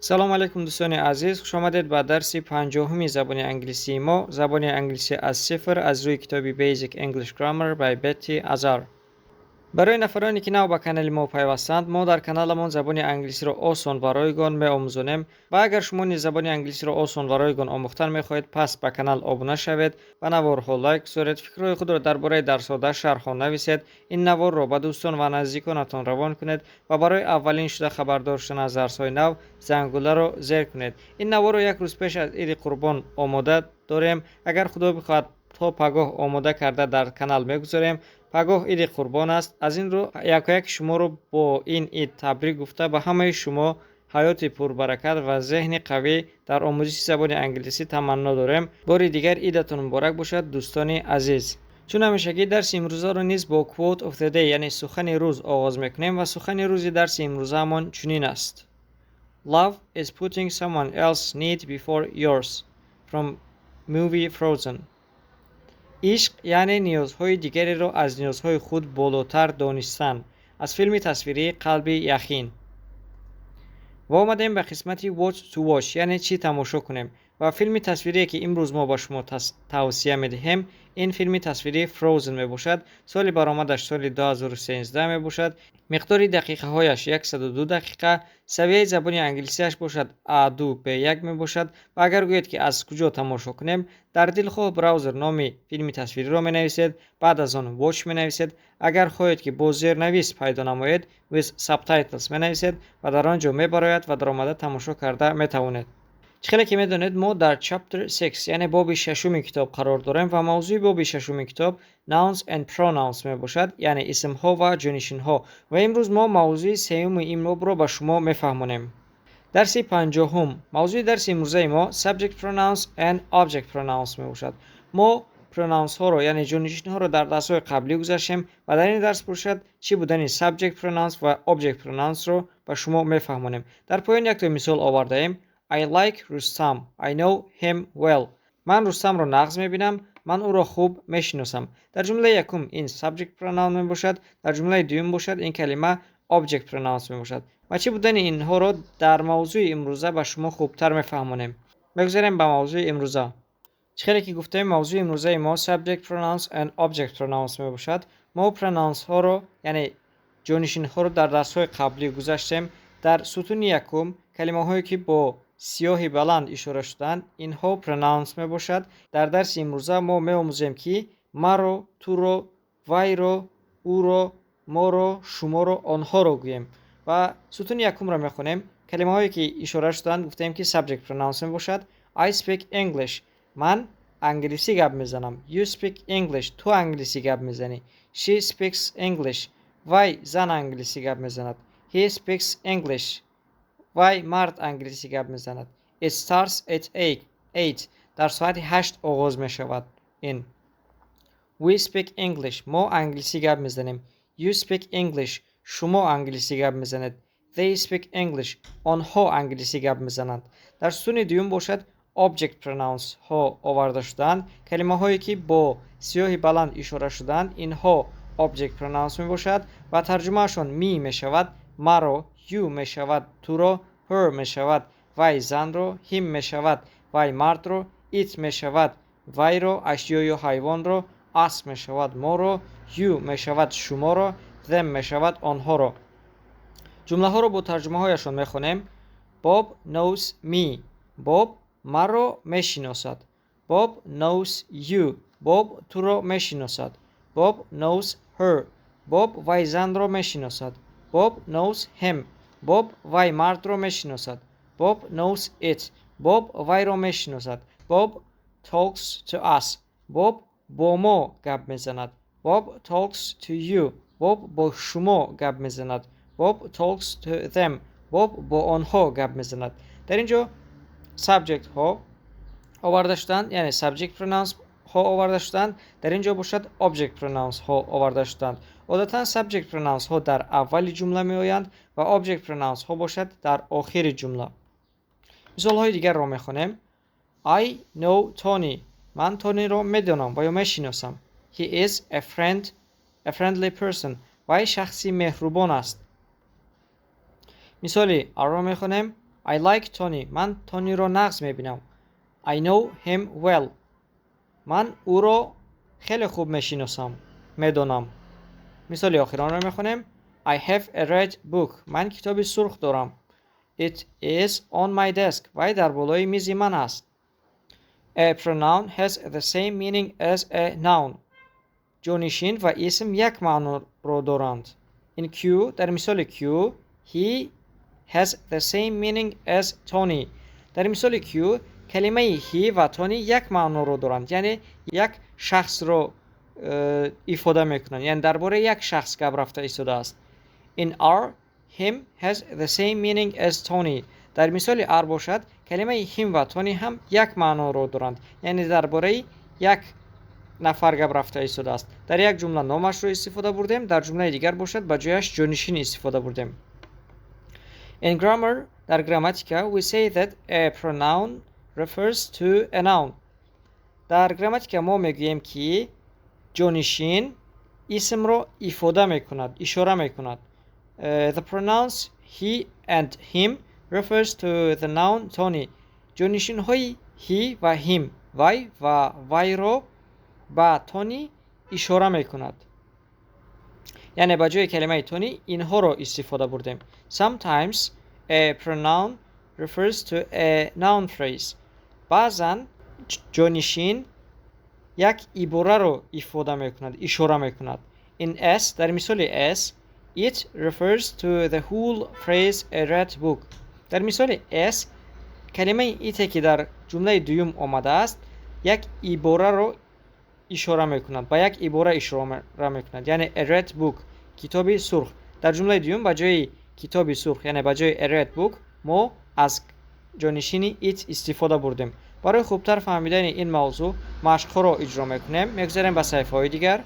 Салом алейкум, дӯстони азиз, хушомадед ба дарси 50-уми забони англисии мо, забони англисӣ аз сифр, аз рӯи китоби Basic English Grammar by Betty Azar. Барои нафароне, ки нав ба канали мо пайвастанд, мо дар каналамон забони англисиро осон ва ройгон меомӯзонем ва агар шумо низ забони англисиро осон ва ройгон омӯхтан мехоҳед, пас ба канал обуна шавед, ба наворҳо лайк гузоред, фикрҳои худро дар бораи дарсҳо дар шарҳҳо нависед, ин наворро ба дӯстон ва наздиконатон равон кунед ва барои аввалин шуда хабардор шудан аз дарсҳои нав зангуларо зер кунед. Ин наворро як рӯз пеш аз Иди Қурбон омода дорем. Агар Худо бихоҳад, то пагоҳ омода карда дар канал мегузорем. Пагоҳ Иди Қурбон аст. Аз ин рӯ якояки шуморо бо ин ид табрик гуфта, ба ҳамаи шумо ҳаёти пурбаракат ва зеҳни қавӣ дар омӯзиши забони англисӣ таманно дорем. Бори дигар идатон муборак бошад, дӯстони азиз. Чун ҳамешагӣ, дарси имрӯзаро низ бо quote of the day, яъне сухани рӯз, оғоз мекунем ва сухани рӯзи дарси имрӯзаамон чунин аст: "Love is putting someone else's need before yours." From movie Frozen. Ишқ яъне ниёзҳои дигареро аз ниёзҳои худ болотар донистан. Аз филми тасвирии «Қалби яхин». Ва омадем ба қисмати What to Watch, яъне чӣ тамошо кунем. Ва филми тасвирие, ки имрӯз мо ба шумо тавсия медиҳем, ин филми тасвирии Frozen мебошад. Соли баромадаш соли 2013 мебошад, миқдори дақиқаҳояш 102 дақиқа, савияи забони англисиаш бошад A2 B1 мебошад. Ва агар гӯед, ки аз куҷо тамошо кунем, дар дилхоҳ браузер номи филми тасвириро менависед, баъд аз он Watch менависед. Агар хоҳед, ки бо зернавис пайдо намоед, With Subtitles менависед ва дар он ҷо мебарояд ва даромада тамошо карда метавонед. Чӣ хеле ки медонед, мо дар Chapter 6, яъне боби шашуми китоб қарор дорем ва мавзӯи боби шашуми китоб Nouns and Pronouns мебошад, яъне исмҳо ва ҷонишинҳо. Ва имрӯз мо мавзӯи сеюми ин бобро ба шумо мефаҳмонем. Дарси 50-ум. Мавзӯи дарси имрӯзаи мо Subject Pronouns and Object Pronouns мебошад. Мо pronouns ҳоро, яъне ҷонишинҳоро, дар дарсҳои қаблӣ гузаштем ва дар ин дарс бошад, чӣ будани Subject Pronouns ва Object Pronouns ро ба шумо мефаҳмонем. Дар поён якто мисол овардаем: I like Rustam. I know him well. Ман Рустамро нағз мебинам, ман ӯро хуб мешиносам. Дар ҷумлаи якум ин subject pronoun мебошад, дар ҷумлаи дуюм бошад, ин калима object pronouns мебошад. Ва чӣ будани инҳоро дар мавзӯи имрӯза ба шумо хубтар мефаҳмонем. Мегузарем ба мавзӯи имрӯза. Чӣ хеле ки гуфтем, мавзӯи имрӯзаи мо Subject Pronouns and Object Pronouns мебошад. Мо pronouns ҳоро, яъне ҷонишинҳоро, дар дарсҳои қаблӣ гузаштем. Дар сутуни якум калимаҳое, ки бо сиёҳи баланд ишора шудаанд, инҳо pronouns мебошад. Дар дарси имрӯза мо меомӯзем, ки маро, туро, вайро, ӯро, моро, шуморо, онҳоро гӯем. Ва сутуни якумро мехонем. Калимаҳое, ки ишора шудаанд, гуфтем, ки subject pronouns мебошад. I speak English. Ман англисӣ гап мезанам. You speak English. Ту англисӣ гап мезанӣ. She speaks English. Вай зан англисӣ гап мезанад. He speaks English. Вай мард англисӣ гап мезанад. It starts at 8. Дар соати 8 оғоз мешавад ин. We speak English. Мо англисӣ гап мезанем. You speak English. Шумо англисӣ гап мезанед. They speak English. Онҳо англисӣ гап мезананд. Дар сутуни дуюм бошад, object pronouns ҳо оварда шудаанд. Калимаҳое, ки бо сиёҳи баланд ишора шудаанд, инҳо object pronouns мебошад ва тарҷумаашон me мешавад маро, you мешавад туро, her мешавад вай занро, him мешавад вай мардро, it мешавад вайро, ашё ё ҳайвонро, us мешавад моро, you мешавад шуморо, them мешавад онҳоро. Ҷумлаҳоро бо тарҷумаҳояшон мехонем. Bob knows me. Боб маро мешиносад. Bob knows you. Боб туро мешиносад. Bob knows her. Боб вай занро мешиносад. Bob knows him. Боб вай мардро мешиносад. Bob knows it. Боб вайро мешиносад. Bob talks to us. Боб бо мо гап мезанад. Bob talks to you. Боб бо шумо гап мезанад. Bob talks to them. Боб бо онҳо гап мезанад. Дар ин ҷо subject ҳо оварда шуданд, яъне subject pronouns ҳо оварда шуданд. Дар ин ҷо бошад, object pronouns ҳо оварда шуданд. Одатан subject pronouns ҳо дар аввали ҷумла меоянд ва object pronouns ҳо бошад, дар охири ҷумла. Мисолҳои дигарро мехонем. I know Tony. Ман Тониро медонам ва ё мешиносам. He is a friendly person. Вай шахси меҳрубон аст. Мисоли R-ро мехонем. I like Tony. Ман Тониро нағз мебинам. I know him well. Ман ӯро хеле хуб мешиносам, медонам. Мисоли охиронро мехонем. I have a red book. Ман китоби сурх дорам. It is on my desk. Вай дар болои мизи ман аст. A pronoun has the same meaning as a noun. Ҷонишин ва исм як маъноро доранд. In Q, дар мисоли Q, he has the same meaning as Tony. Дар мисоли Q калимаи he ва Tony як маъноро доранд, яъне як шахсро ифода мекунанд, яъне дар бораи як шахс гап рафта истодааст. In R, him has the same meaning as Tony. Дар мисоли R бошад, калимаи him ва Tony ҳам як маъноро доранд, яъне дар бораи як нафар гап рафта истодааст. Дар як ҷумла номашро истифода бурдем, дар ҷумлаи дигар бошад, ба ҷояш ҷонишин истифода бурдем. In grammar, дар грамматика, we say that a pronoun refers to a noun. Дар грамматика мо мегӯем, ки ҷонишин исмро ифода мекунад, ишора мекунад. The pronouns he and him refers to the noun Tony. Ҷонишинҳои he ва him вай ва вайро ба Тони ишора мекунад, яъне ба ҷои калимаи Тони инҳоро истифода бурдем. Sometimes a pronoun refers to a noun phrase. Баъзан ҷонишин як ибораро ифода мекунад, ишора мекунад. In S, дар мисоли S, it refers to the whole phrase "a red book". Дар мисоли S калимаи it, ки дар ҷумлаи дуюм омадааст, як ибораро ишора мекунад, ба як ибора ишора мекунад, яъне a red book, китоби сурх. Дар ҷумлаи дуюм ба ҷои китоби сурх, яъне ба ҷои a red book, мо аз ҷонишини it истифода бурдем. Барои хубтар фаҳмидани ин мавзӯъ машқҳоро иҷро мекунем. Мегузарем ба саҳифаҳои дигар.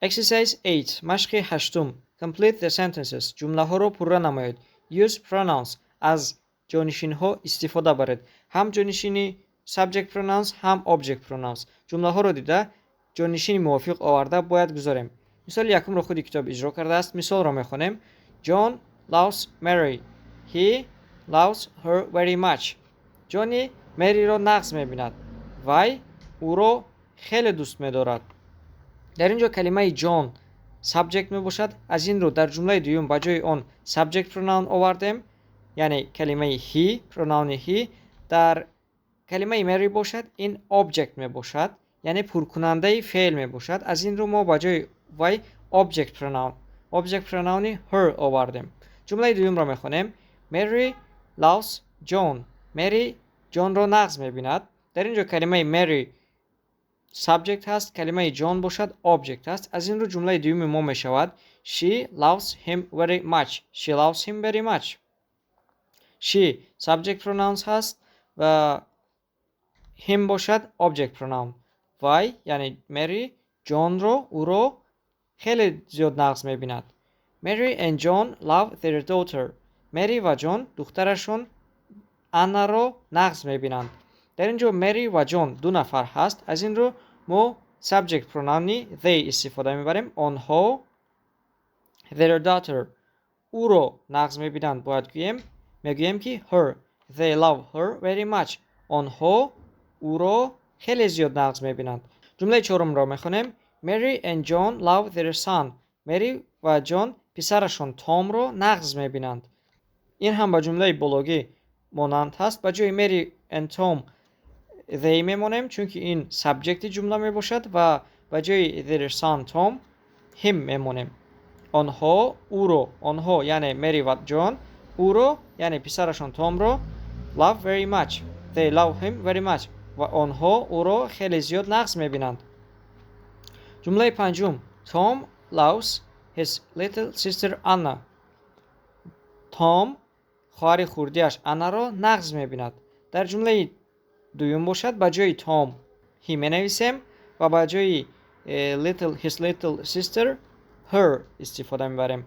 Exercise 8. Машқи ҳаштум. Complete the sentences. Ҷумлаҳоро пурра намоед. Use pronouns. Аз ҷонишинҳо истифода баред, ҳам ҷонишини subject pronouns, ҳам object pronouns. Ҷумлаҳоро дида, ҷонишини мувофиқ оварда бояд гузорем. Мисоли якумро худи китоб иҷро кардааст. Мисолро мехонем. John loves Mary. He loves her very much. Ҷони Мэриро нағз мебинад, вай ӯро хеле дӯст медорад. Дар ин ҷо калимаи John subject мебошад. Аз ин рӯ дар ҷумлаи дуюм ба ҷои он subject pronoun овардем, яъне калимаи he, pronoun he. Дар калимаи Mary бошад, ин object мебошад, яъне пуркунандаи феъл мебошад. Аз ин рӯ мо ба ҷои вай object pronoun и her овардем. Ҷумлаи дуюмро мехонем. Mary loves John. Мэри Ҷонро нағз мебинад. Дар ин ҷо калимаи Mary subject ҳаст, калимаи John бошад, object ҳаст. Аз ин рӯ ҷумлаи дуюми мо мешавад: She loves him very much. She loves him very much. She subject pronouns ҳаст ва him бошад, object pronoun. Вай, яъне Мэри, Ҷонро, ӯро хеле зиёд нағз мебинад. Mary and John love their daughter. Мэри ва Ҷон духтарашон Аннаро нағз мебинанд. Дар ин ҷо Мэри ва Ҷон ду нафар ҳаст. Аз ин рӯ мо subject pronoun и they истифода мебарем. Онҳо their daughter, ӯро нағз мебинанд бояд гӯем, мегӯем ки her. They love her very much. Онҳо ӯро хеле зиёд нағз мебинанд. Ҷумлаи чорумро мехонем. Mary and John love their son. Мэри ва Ҷон писарашон Томро нағз мебинанд. Ин ҳам ба ҷумлаи бологӣ монанд ҳаст. Ба ҷои Mary and Tom they мемонем, чунки ин subject и ҷумла мебошад, ва ба ҷои their son Tom him мемонем. Онҳо ӯро, онҳо, яъне Мэри ва Ҷон, ӯро, яъне писарашон Томро love very much. They love him very much. Ва онҳо ӯро хеле зиёд нағз мебинанд. Ҷумлаи панҷум. Tom loves his little sister Anna. Том хоҳари хурдиаш Аннаро нағз мебинад. Дар ҷумлаи дуюм бошад, ба ҷои Том he менависем ва ба ҷои little, his little sister her истифода мебарем.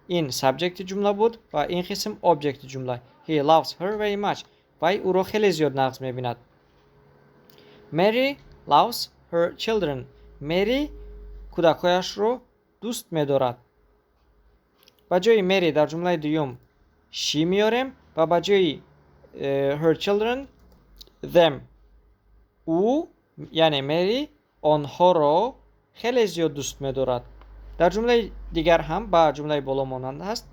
Ин subject и ҷумла буд ва ин қисм object и ҷумла. He loves her very much. Вай ӯро хеле зиёд нағз мебинад. Mary loves her children. Мэри кӯдакҳояшро дӯст медорад. Ба ҷои Мэри дар ҷумлаи дуюм she меорем ва ба ҷои her children them. Ӯ, яъне Мери, онҳоро хеле зиёд дӯст медорад. Дар ҷумлаи дигар ҳам ба ҷумлаи боло монанд аст.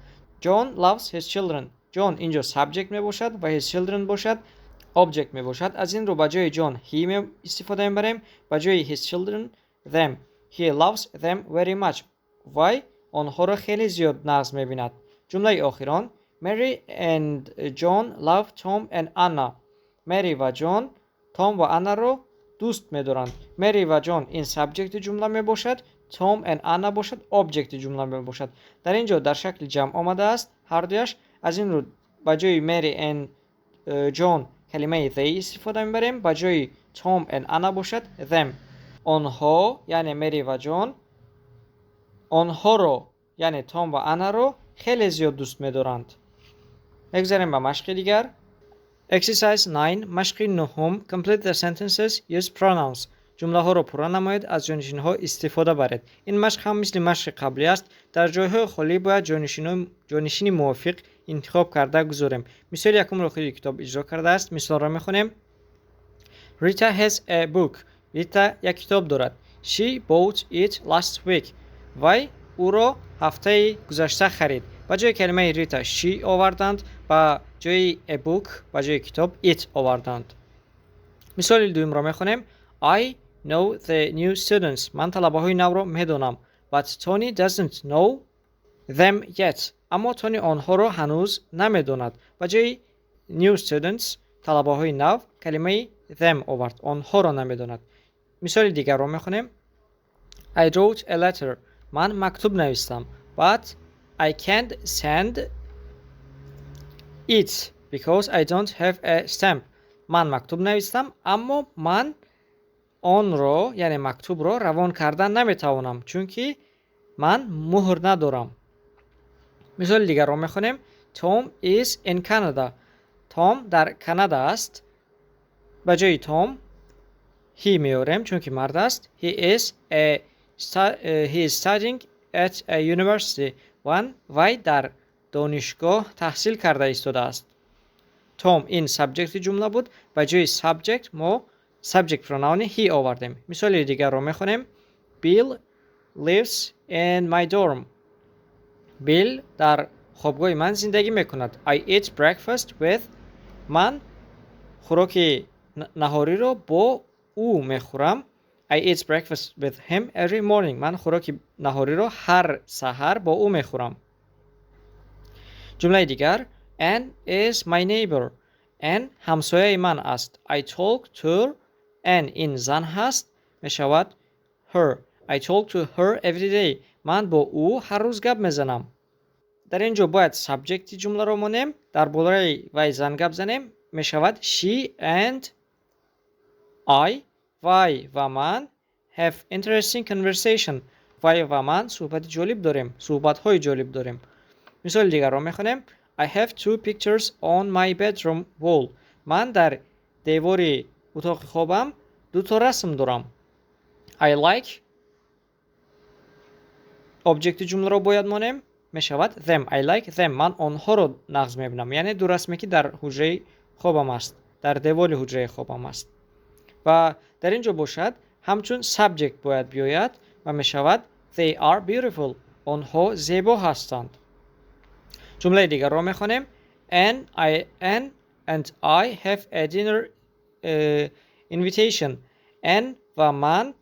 John loves his children. John инҷо subject мебошад ва his children бошад object мебошад. Аз ин рӯ ба ҷои John he истифода мебарем, ба ҷои his children them. He loves them very much. Вай онҳоро хеле зиёд нағз мебинад. Ҷумлаи охирон: Mary and John love Tom and Anna. Мери ва Ҷон Том ва Аннаро дӯст медоранд. Мери ва Ҷон ин subject и ҷумла мебошад, Tom and Anna бошад object и ҷумла мебошад. Дар ин ҷо дар шакли ҷамъ омадааст ҳардуяш. Аз ин рӯ ба ҷои Mary and John калимаи they истифода мебарем, ба ҷои Tom and Anna бошад them. Онҳо, яъне Мери ва Ҷон, онҳоро, яъне Том ва Аннаро хеле зиёд дӯст медоранд. Мегузарем ба машқи дигар. Exercise 9, машқи нуҳум. Complete the sentences, use pronouns. Ҷумлаҳоро пурра намоед, аз ҷонишинҳо истифода баред. Ин машқ ҳам мисли машқи қаблӣ аст. Дар ҷойҳои холӣ бояд ҷонишини мувофиқ интихоб карда гузорем. Мисоли якумро худи китоб иҷро кардааст. Мисолро мехонем. Rita has a book. Рита як китоб дорад. She bought it last week. Вай ӯро ҳафтаи гузашта харид. Ба ҷои калимаи Рита she оварданд, ба ҷои a book, ба ҷои китоб it оварданд. Мисоли дуюмро мехонем. I know the new students. Ман талабаҳои навро медонам. But Tony doesn't know them yet. Аммо Тони онҳоро ҳанӯз намедонад. Ба ҷои new students, талабаҳои нав, калимаи them овард. Онҳоро намедонад. Мисоли дигарро мехонем. I wrote a letter. Ман мактуб навистам. But I can't send it because I don't have a stamp. Ман мактуб навистам, аммо ман онро, яъне мактубро, равон кардан наметавонам, чунки ман муҳр надорам. Мисоли дигарро мехонем. Tom is in Canada. Том дар Канада аст. Ба ҷои Том he меорем, чунки мард аст. He is studying at a university. Вай дар донишгоҳ таҳсил карда истодааст. Том ин subject и ҷумла буд. Ба ҷои subject мо subject pronoun he овардем. Мисоли дигарро мехонем. Bill lives in my dorm. Билл дар хобгоҳи ман зиндагӣ мекунад. I eat breakfast with, ман хӯроки наҳориро бо ӯ мехӯрам. I eat breakfast with him every morning. Ман хӯроки наҳориро ҳар саҳар бо ӯ мехӯрам. Ҷумлаи дигар: Ann is my neighbor. Ann ҳамсояи ман аст. I talk to Ann, ин зан ҳаст, мешавад her. I talk to her every day. Ман бо ӯ ҳар рӯз гап мезанам. Дар ин ҷо бояд subject и ҷумларо монем, дар бораи вай зан гап занем, мешавад she and I, вай ва ман, have interesting conversation. Вай ва ман суҳбати ҷолиб дорем, суҳбатҳои ҷолиб дорем. Мисоли дигарро мехонем. I have two pictures on my bedroom wall. Ман дар девори утоқи хобам дуто расм дорам. I like, object и ҷумларо бояд монем, мешавад them. I like them. Ман онҳоро нағз мебинам, яъне ду расме, ки дар ҳуҷраи хобам аст, дар девори ҳуҷраи хобам аст. Ва дар ин ҷо бошад ҳамчун subject бояд биёяд ва мешавад they are beautiful. Онҳо зебо ҳастанд. Ҷумлаи дигарро мехонем. Ann and I have a dinner invitation. Ann ва ман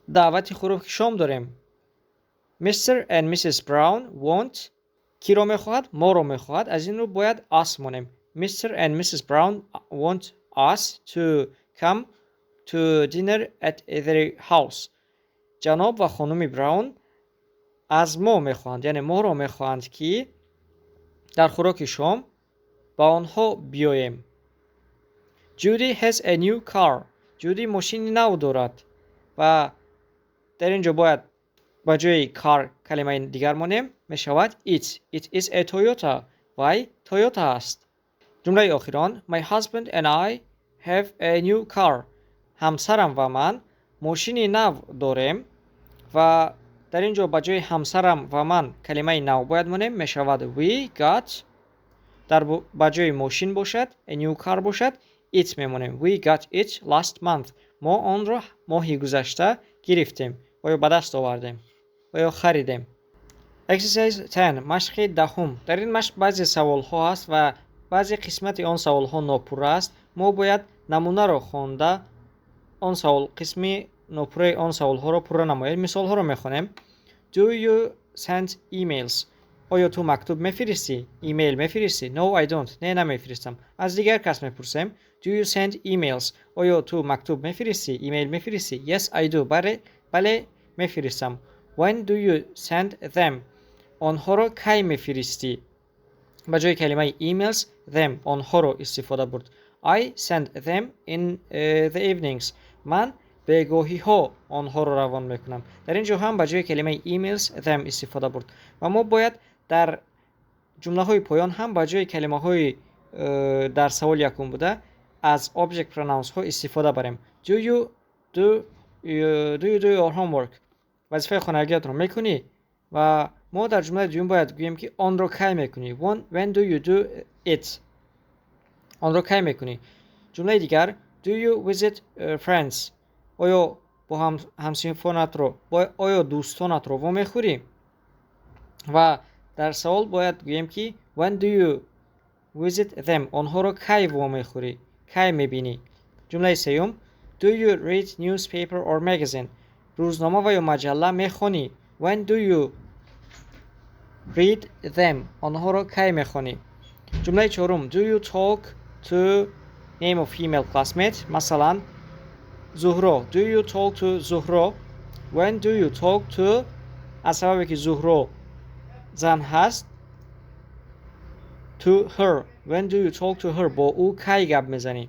даъвати хӯроки шом дорем. Mr. and Mrs. Brown want, киро мехоҳад? Моро мехоҳад. Аз ин рӯ бояд us монем. Mr. and Mrs. Brown want us to come to dinner at their house. Ҷаноб ва хонуми Браун аз мо мехоҳанд, яъне моро мехоҳанд, ки дар хӯроки шом ба онҳо биёем. Judy has a new car. Ҷуди мошини нав дорад ва дар ин ҷо бояд ба ҷои car калимаи дигар монем, мешавад it. It is a Toyota. Вай Toyota аст. Ҷумлаи охирон: My husband and I have a new car. Ҳамсарам ва ман мошини нав дорем ва дар ин ҷо ба ҷои ҳамсарам ва ман калимаи нав бояд монем, мешавад we got Дар ба ҷои мошин бошад, a new car бошад, it мемонем. We got it last month. Мо онро моҳи гузашта гирифтем ва ё ба даст овардем ва ё харидем. Exercise 10, машқи 10-ум. Дар ин машқ баъзе саволҳо ҳаст ва баъзе қисмати он саволҳо нопурра аст. Мо бояд намунаро хонда, он савол, қисми нопурраи он саволҳоро пурра намоем. Мисолҳоро мехонем. Do you send emails? Оё ту мактуб мефиристӣ, имейл мефиристӣ? No, I don't. Не, намефиристам. Аз дигар кас мепурсем. Do you send emails? Оё ту мактуб мефиристӣ, имейл мефиристӣ? Yes, I do. Бале, бале, мефиристам. When do you send them? Онҳоро кай мефиристӣ? Ба ҷои калимаи emails, them, онҳоро истифода бурд. I send them in the evenings. Ман бегоҳиҳо онҳоро равон мекунам. Дар ин ҷо ҳам ба ҷои калимаи emails, them истифода бурд. Ва мо бояд дар ҷумлаҳои поён ҳам ба ҷои калимаҳои дар саволи якум буда аз object pronouns ҳо истифода барем. Do you do your homework? Вазифаи хонагиятро мекунӣ? Ва мо дар ҷумлаи дуюм бояд гӯем, ки онро кай мекунӣ. When do you do it? Онро кай мекунӣ? Ҷумлаи дигар: Do you visit friends? Оё бо ҳамсинфонатро, оё дӯстонатро вомехӯрӣ? Ва дар савол бояд гӯем, ки when do you visit them? Онҳоро кай вомехӯрӣ, кай мебинӣ? Ҷумлаи сеюм: Do you read newspaper or magazine? Рӯзнома ва ё маҷалла мехонӣ? When do you read them? Онҳоро кай мехонӣ? Ҷумлаи чорум: Do you talk to name of female classmate? Масалан, Зуҳро. Do you talk to Zuhro? When do you talk to? Аз сабабе ки Зуҳро зан ҳаст, to her. When do you talk to her? Бо ӯ кай гап мезанӣ?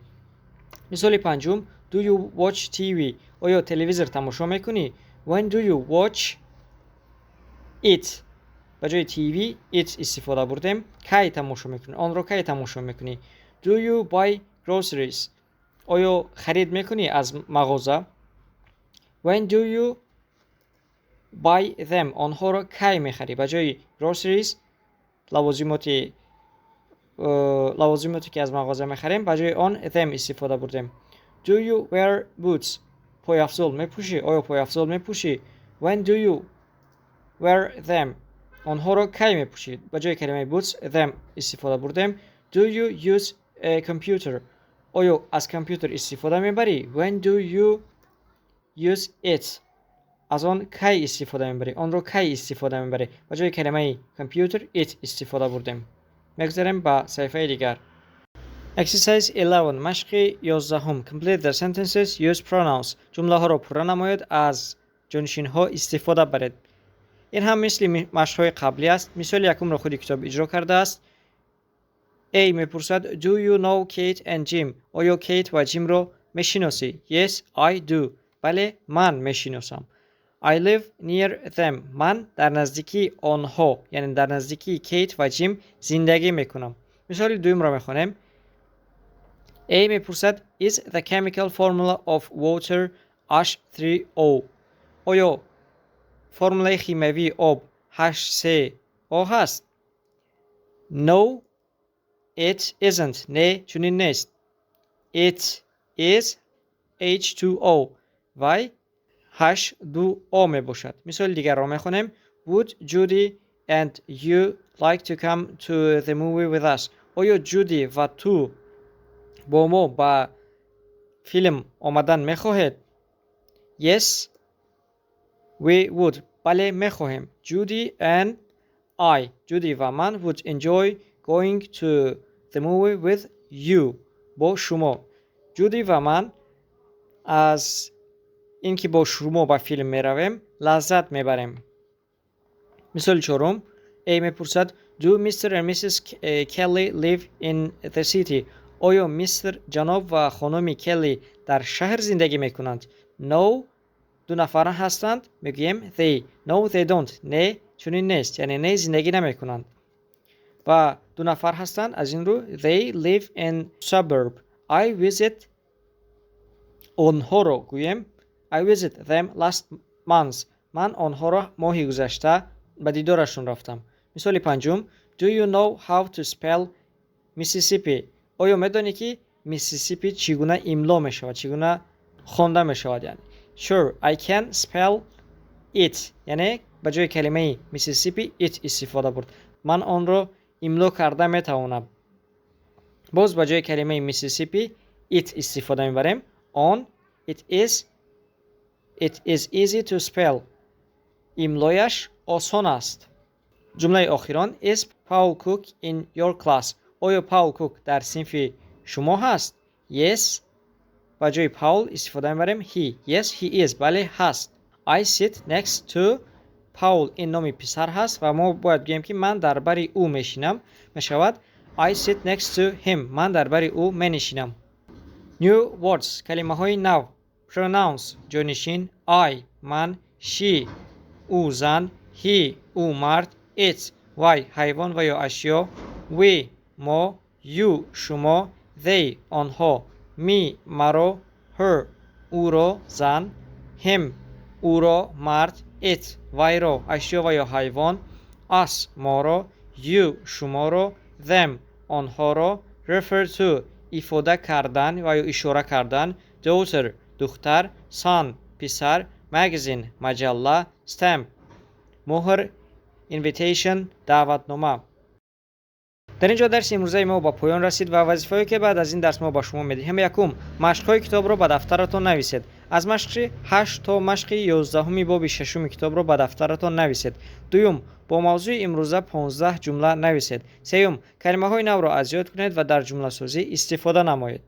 Мисоли панҷум: Do you watch TV? Оё телевизор тамошо мекунӣ? When do you watch it? Ба ҷои TV, it истифода бурдем. Кай тамошо мекунӣ? Онро кай тамошо мекунӣ? Do you buy groceries? Оё харид мекунӣ аз мағоза? When do you buy them? Онҳоро кай мехарӣ? Ба ҷои groceries, лавозимоте ки аз мағоза мехарем, ба ҷои он them истифода бурдем. Do you wear boots? Пойафзол мепӯшӣ? Оё пойафзол мепӯшӣ? When do you wear them? Онҳоро кай мепӯшӣ? Ба ҷои калимаи boots, them истифода бурдем. Do you use a computer? Оё аз компютер истифода мебарӣ? When do you use it? Аз он кай истифода мебарӣ? Онро кай истифода мебарӣ? Ба ҷои калимаи computer, it истифода бурдем. Мегузарем ба саҳифаи дигар. Exercise 11, машқи 11-ум. Complete the sentences, use pronouns. Ҷумлаҳоро пурра намоед, аз ҷонишинҳо истифода баред. Ин ҳам мисли машқҳои қаблӣ аст. Мисоли якумро худи китоб иҷро кардааст. A мепурсад: Do you know Kate and Jim? Оё Кейт ва Ҷимро мешиносӣ? Yes, I do. Бале, ман мешиносам. I live near them. Ман дар наздикии онҳо, яъне дар наздикии Кейт ва Ҷим зиндагӣ мекунам. Мисоли дуюмро мехонем. A мепурсад: Is the chemical formula of water H3O? Оё формулаи химиявии об H3O ҳаст? No, it isn't. Не, чунин нест. It is H2O. Вай H2O мебошад. Мисоли дигарро мехонем. Would Judy and you like to come to the movie with us? Оё Ҷуди ва ту бо мо ба филм омадан мехоҳед? Yes, we would. Бале, мехоҳем. Judy and I, Ҷуди ва ман, would enjoy going to the movie with you, бо шумо. Ҷуди ва ман аз ин ки бо шумо ба филм меравем, лаззат мебарем. Мисоли чорум: A мепурсад: Do Mr and Mrs Kelly live in the city? Оё мистер, ҷаноб ва хонуми Келли дар шаҳр зиндагӣ мекунанд? No, ду нафар ҳастанд, мегӯем they. No, they don't. Не, чунин нест, яъне не, зиндагӣ намекунанд ва ду нафар ҳастанд, аз ин рӯ they live in suburb. I visit, онҳоро гӯем, I visit them last month. Ман онҳоро моҳи гузашта ба дидорашон рафтам. Мисоли панҷум: Do you know how to spell Mississippi. Оё медонӣ, ки Миссисипи чӣ гуна имло мешавад, чӣ гуна хонда мешавад? Яъне "Sure, I can spell it". Яъне ба ҷои калимаи Mississippi it истифода бурд. Ман онро имло карда метавонам. Боз ба ҷои калимаи Mississippi it истифода мебарем. Он it is easy to spell. Имлояш осон аст. Ҷумлаи охирон: Is Paul Cook in your class? Оё Паул Кук дар синфи шумо ҳаст? Yes. Ба ҷои Паул истифода мебарем he. Yes, he is. Бале, ҳаст. I sit next to Paul. Ин номи писар ҳаст ва мо бояд гӯем, ки ман дар бари ӯ мешинам. Мешавад I sit next to him. Ман дар бари ӯ менишинам. New words, калимаҳои нав. Pronouns, ҷонишин. I, ман, she, ӯ зан, he, ӯ мард, it, вай ҳайвон ва ё ашё, we, мо, you, шумо, they, онҳо, me, маро, her, ӯро зан, him, ӯро мард, it, вайро ашё ва ё ҳайвон, us, моро, you, шуморо, them, онҳоро, refer to, ифода кардан ва ё ишора кардан, daughter, духтар, son, писар, magazine, маҷалла, stamp, муҳр, invitation, даъватнома. Дар ин ҷо дарси имрӯзаи мо ба поён расид ва вазифаҳое, ки баъд аз ин дарс мо ба шумо медиҳем: якум, машқҳои китобро ба дафтаратон нависед. Аз машқи 8 то машқи 11-уми боби шашуми китобро ба дафтаратон нависед. Дуюм, бо мавзӯи имрӯза 15 ҷумла нависед. Сеюм, калимаҳои навро аз ёд кунед ва дар ҷумласозӣ истифода намоед.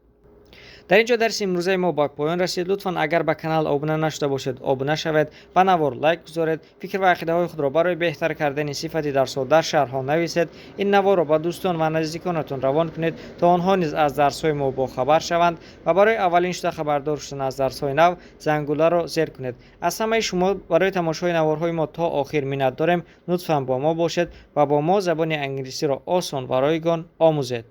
Дар ин ҷо дарси имрӯзаи мо ба поён расид. Лутфан, агар ба канал обуна нашуда бошед, обуна шавед, ба навор лайк гузоред, фикр ва ақидаҳои худро барои беҳтар кардани сифати дарсҳо дар шарҳҳо нависед. Ин наворро ба дӯстон ва наздиконатон равон кунед, то онҳо низ аз дарсҳои мо бохабар шаванд ва барои аввалин шуда хабардор шудан аз дарсҳои нав зангуларо зер кунед. Аз ҳамаи шумо барои тамошои наворҳои мо то охир миннат дорем. Лутфан бо мо бошед ва бо мо забони англисиро осон ва ройгон омӯзед.